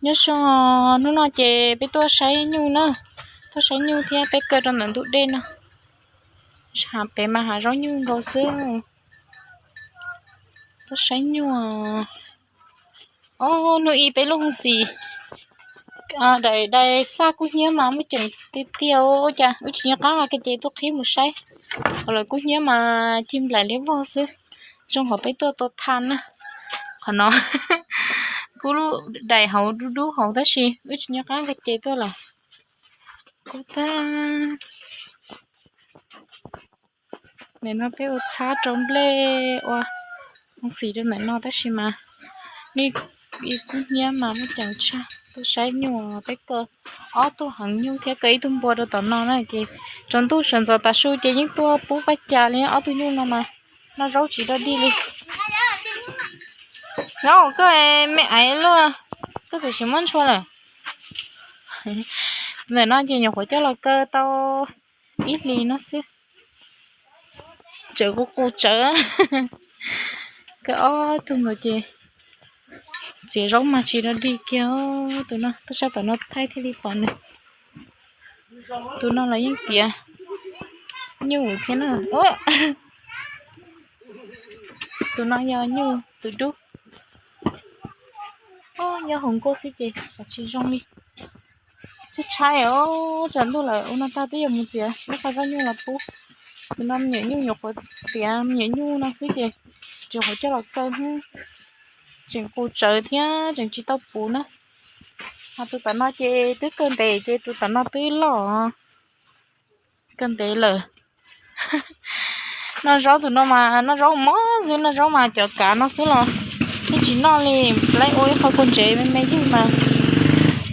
Nyob zoo, hnub no ces peb tuaj saib nyuj na, tuaj saib nyuj thiab peb kaw rau ntawm ntug dej no. Hav pem mas hav zaub nyuj nkaus xwb. Tuaj saib nyuj. Hnub ib peb lub hoob xis daim dai xaj kub hnyiab mas muaj ceem tiag tiag. Ua cas wb tsis nco qab nqa ke ces tuaj qhib mus saib, qhov lawv kub hnyiab mas cig nplaim liab vog xwb. Zoo qhov peb tuaj tua tha na. Qhov no kub lub daim hauv dub dub hauv tab sis wb tsis nco qab nqa ke tuaj lawm. Kub tag. Nim no peb ua txhab rau nplej ua hoob xis rau ntawm no tab sis mas nej ib kub hnyiab mas muaj ceem tshaj. Tuaj saib nyuj, peb kaw ob tug heev nyuj thiab kaw ib tug npua rau tom no na ces tsaus ntuj sawv ntxov tas su ces yeej tuaj pub paj cas li ob tug nyuj no mas noj zaub tsis dog dig li. Nyob hauv koj me aiv luaj, koj txawm sis muab ntshua lawm. Ntawm no ces nyuam qhuav coj los kaw tau ib hlis no xwb. Tseem qus qus tsawv. Kaw ob tug nkaus ces txiav zaub mas tsis dog dig kiag. Tus no tuaj sab tom no thaij thiaj li pom nws. Tus no los yeej tiav nyuj thiab na. Tus no yog nyuj tus dub. Nyob hauv nkuaj xwb ces tsis zoo li. Tshaib tshaib os, tsaus ntuj lawm ua no tag twb yuav mus txiav lub qhov zaj nyuj los pub. Tus no me nyuam nyuj nyuam qhuav tiav me nyuam nyuj no xwb ces tseem qhuav coj los kaw xwb. Tseem qus tsawv thiab tseem tsis tau puv na. Ho tus tom no ces twb kaw ntev ces tus tom no twb loj, kaw ntev lawm. Noj zaub tus no mas noj zaub mob xwb, noj zaub mas cov kav no xwb los yeej tsis noj li. Laib ua ib qho kua ntsev me me ywg mas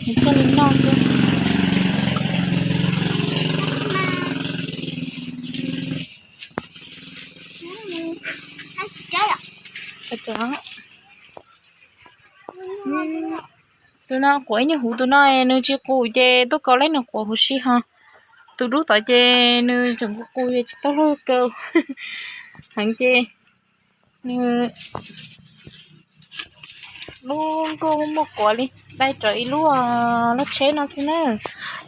nws thiaj li noj xwb. Tus no quav ib nyuag huv, tus no nws tsis qus ces tuaj kaus laib nws quav huv si ho. Tus dub tod ces nws tseem qus qus es tsis tau luag kaw heev ces nws lub nkuaj muaj quav li, dai raws ib lub loj tsheb no xwb na.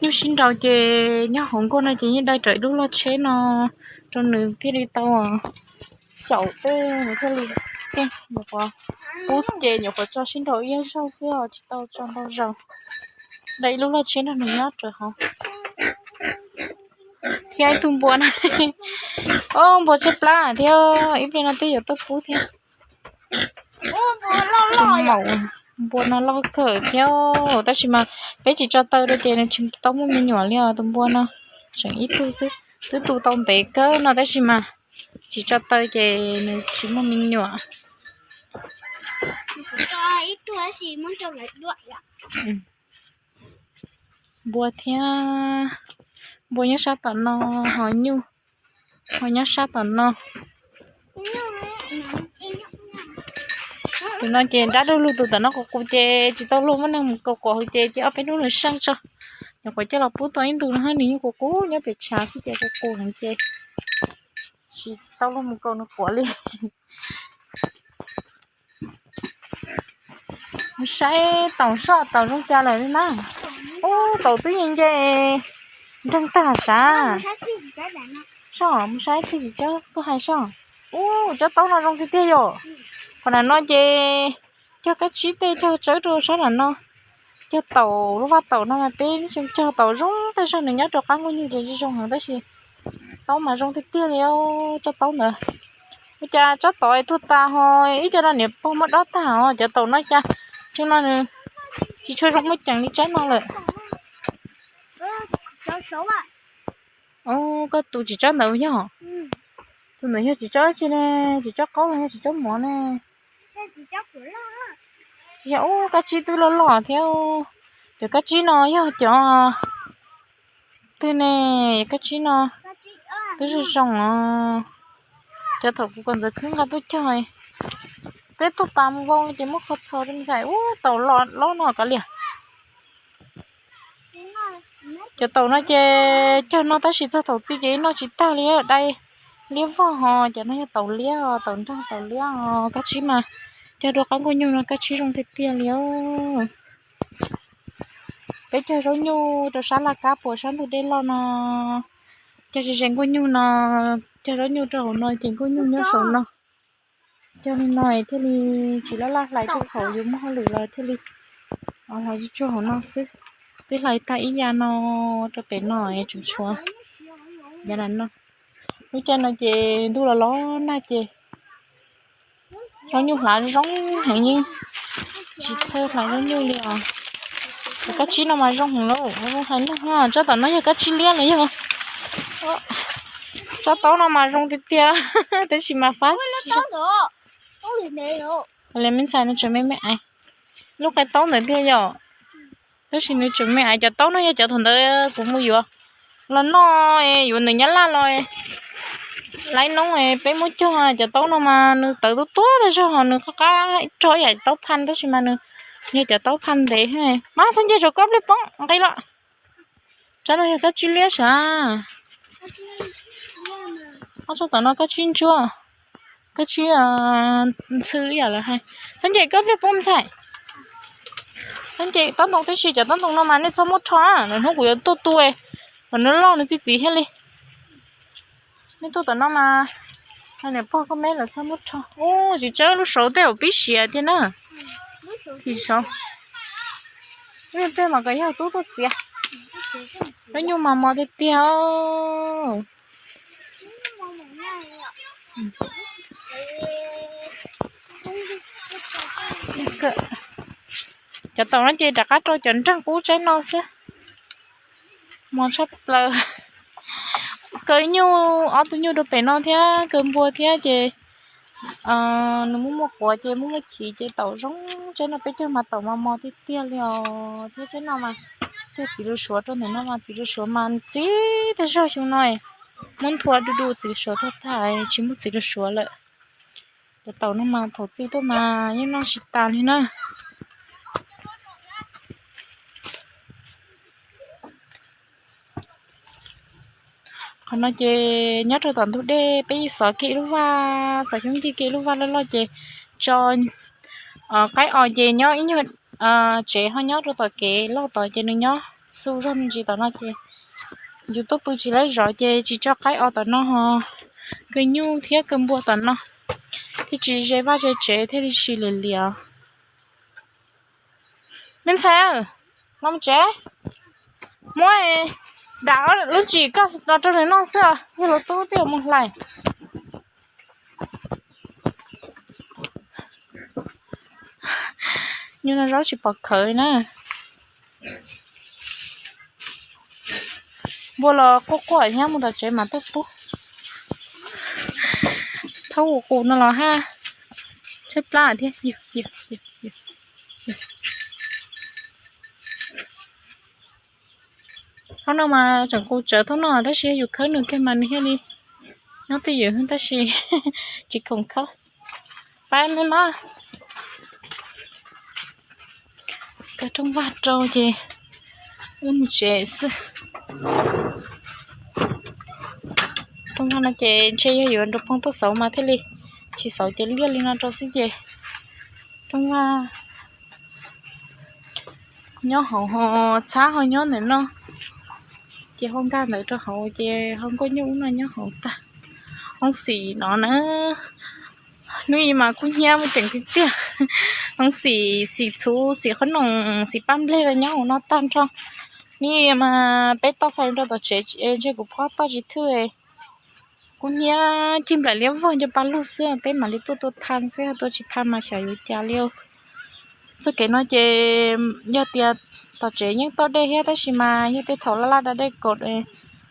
Nyuj sib nraus ces nyob hauv nkuaj no ces yeej dai raws ib lub loj tsheb no rau nws thiaj li tau xyaum tej nws thiaj li tej. Nyuam qhuav pub xwb ces nyuam qhuav tso sib nraus ib zaug xwb os, tsis tau tso ntau zaus. Dai ib lub loj tsheb nrog nws nyob raws hauv. Thiab ib tug npua na, o, npua tshaib plab thiab, ib pliag no twb yuav tuaj pub thiab. Maum, npua no loj kawg thiab, tab sis mas peb tsis tso taw rau ces nws tsis tau muaj me nyuam li os. Tus npua no tseem ib tug xwb, twb tu tau ntev kawg no tab sis mas tsis tso taw ces nws tsis muaj me nyuam. Npua thiab, npua nyob sab tom no, ho nyuj ho nyob sab tom no. Tus no ces nrab du lug, tus tom no qus qus ces tsis tau luag muab neeg mus kaus quav hauv ces cia ob peb hnub nws seej tso. Nyuam qhuav coj los pub tau ib ntus no nws yeej qus qus nyob pem tshav xwb ces qus qus heev ces tsis tau luag mus kaus nws quav li. Mus saib taum soj taum zoo cas lawm li na. Ub, taum twb nce nce nreeg tag sav. Soj, mus saib txij tsis tsawb tuaj hais soj. Ub, tsob taub no zoo tiag tiag yom. Qhov nram no ces cog kab tsib tej cog tsawb rau sab nram no. Cog taum lub vaj taum no mas peb xyoo cog taum zoo tag zog, nws nyob rau qab nkuaj nyuj ces zoo heev tab sis taub mas zoo tiag tiag li tsob taub ntawd. Ua cas tsob tod tuag tas ho ib co no niam pog muab dob tag os, cov taum no cas xyoo no nws tsis tshua zoo muaj ceem li tsob no lawm. Koj tus tsis tsob ntawd yog, tus ntawd yog tsis tsob tsi ne, tsis tsob qaub los yog tsis tsob mov ne? Yog ub, kab tsib twb loj loj thiab. Cov kab tsib no yog cov twg ne? Kab tsib no twb zoo zoo os. Cov thaum kuv kom ntxawv khwb nqa tuaj cog, peb tuaj pas mus vau ces muab kho txhos rau me ntxhais. Ub, taum los lob no kav liam. Cov taum no ces cog no tab sis txog thaum txi ces noj tsis tag li, dai liab vog ho. Cov no yog taum liab, taum nrog taum liab os. Kab tsib mas cog dua qab nkuaj nyuj no kab tsib zoo tiag tiag li os. Peb cog zaub nyuj rau sab laj kab puas sab ntug dej loj no, cog ze ze nkuaj nyuj no, cog zaub nyuj rau hauv no ces nkuaj nyuj nyob saum no. Cog li no thiaj li tsis laj laj hlais tej thaum yus muaj hauj lwm los thiaj li hlais tsuag tsuag hauv no xwb. Twb hlais tag ib yav no rau pem no es tseem tshuav yav no. Lub caij no ces ntuj los los nag ces zaub nyuj hlav zoo heev, yeej tsis txhawj hlais zaub nyuj li os. Cov kab tsib no mas zoo heev lauj, zoo hais lug. Tsob tom no yog kab tsib liab los yog, tsob taub no mas zoo tiag tiag, tab sis mas fab. Li me ntxhais no tseem me me ais, lub qe taub ntawd tiag yom. Tab sis nws tseem me ais, cov taub no yog cov thaum ntawd kuv mus yuav los noj, yuav ntawm Nyab Laj los laib noob peb muab cog. Cov taub no mas nws tawv tuab tuab tas zog, nws qab qab rog ib yam taub phaj tab sis mas nws yog cov taub phaj ntev. Mas txhob nce saum koj pliag poob nqi los. Tsob no yog kab tsib liab sav. Ob tsob tom no kab tsib ntsuab, kab tsib ntxhw ib yam lawv hais. Txhob nce koj pliag poob ntxhais. Txhob nce taub ntoo tib si, cov taub ntoo no mas nej txhob muab rho, lwm hnub kuv yuav tuaj tu, kom nws loj nws txi txiv thiaj li. Nej tuaj tom no mas niam pog koj meb lawv txhob muab rho. Ub, tsis tsawg lub saud tej zaum pib siav tiag na. Phim saud. Ib pliag mas kom yog tub tuaj txiav. Lub nyuj mas mos tiag tiag. Cov taum no ces rov qab rau cov nreeg qub tsaib no xwb. Mos tshaj plaws. Kaw nyuj, ob tug nyuj rau pem no thiab kaw npua thiab ces nws muaj muaj quav ces muaj muaj chiv ces taum zoo. Tsaib no peb cog mas taum mos mos tiag tiag li os. Thiab tsaib no mas cog txiv lws suav rau ntawm no mas txiv lws suav mas txi tag zog xyoo no. Muab nthua du du txiv lws suav tag tag tsis muaj txiv lws suav lawm. Cov taum no mas thaum txi tuaj mas yeej noj tsis tas li na. Qhov no ces nyob rau tom ntug dej, peb yeej xov kiag ib lub vaj, xov xyoob ncig kiag ib lub vaj loj loj ces tso qaib os ces nyob ib nyuag tsev ho nyob rau tom kev loj tod ces nws nyob xu zog me ntsis tom no ces yus tuaj pw tsis laib zov ces tsis tso qaib os tom no ho kaw nyuj thiab kaw npua tom no thiaj tsis ze vaj ze tsev thiaj li tsis liam liam. Me ntxhais, los tsev, muab dam lub tsim koj los rau nws noj xwb os, yog lub tub twb yuav mus hlais. Nyuj no zaub tsis pom khawv na. Npua los quaj quaj nyab mus tom tsev mas tuaj pub. Thaub qus qus no los haj tshaib plab thiab. Thaub no mas tseem qus tsawv thaub no tab sis yus khawb nws kiag mas nws thiaj li nyob twj ywm tab sis tsis khoom khawb. Pab me mab kaw rooj vag rau ces wb mus tsev xwb. Rooj vag no ces ntshe yog yuav nrug phooj tuaj xauv mas thiaj li, tsis xauv ces liaj li no rau xwb ces rooj vag nyob hauv ho txhab ho nyob ntawm no ces ho nkag ntawd rau hauv ces ho nkuaj nyuj ub no nyob hauv tag. Hoob xim no na, hnub i mas kub hnyiab muaj ceem tiag tiag. Hoob xim, xim txhuv, xim qhob noom, xim paj npleg los nyob hauv no tag nrho. Hnub i mas peb toj fais rau tom tsev ntshe kuv phob toj tsis thwj. Kub hnyiab cig nplaim liab vog nco pa lug xwb peb mam li tuaj tua tha xwb, tuaj tsis tha mas xyov yuav cas li. Txoj kev no ces yog tias tom tsev yeej toj dej thiab tab sis mas yog tej thaum laj laj da dej kom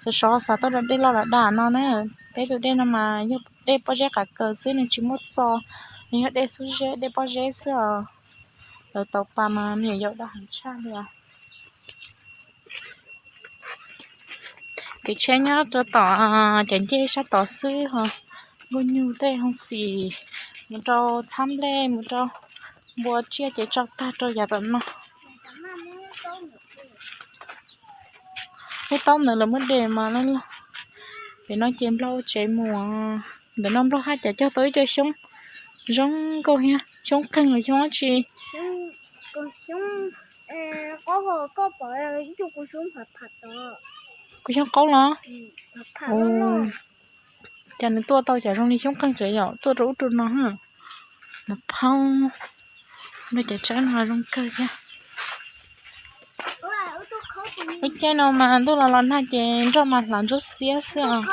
sov sov xav tuaj da dej loj da da no na. Peb tus dej no mas yog dej pob zeb qav kaws xwb, nws tsis muaj txo, nws yog dej xub zeb, dej pob zeb xwb os. Lawv tau pa mas me nyuam yaus da heev tshaj li os. Kev tsheb nyob rau tom cov ncej sab tod xwb ho. Nkuaj nyuj tej hoob xim, mus rau txhab nplej, mus rau npua tsiaj ces tso tag rau yav tom no. Lub taub ntawd lawv muab de mas loj loj. Pem no ces nplog ua tsev mus, ntawm no nplog haj cas cog tau ib co xyoob zoo nkauj thiab, xyoob qeeg los xyoob dab tsi. Kuv xyoob qaub los? Cas nws tuaj tau cov zoo li xyoob qeej tsev yom, tuaj rau ub rau no. Mas phoob, nrog cov tsawb no zoo kawg thiab. Ib caij no mas ntuj los los nag ces nroj mas hlav ntsuab xiab xwb os.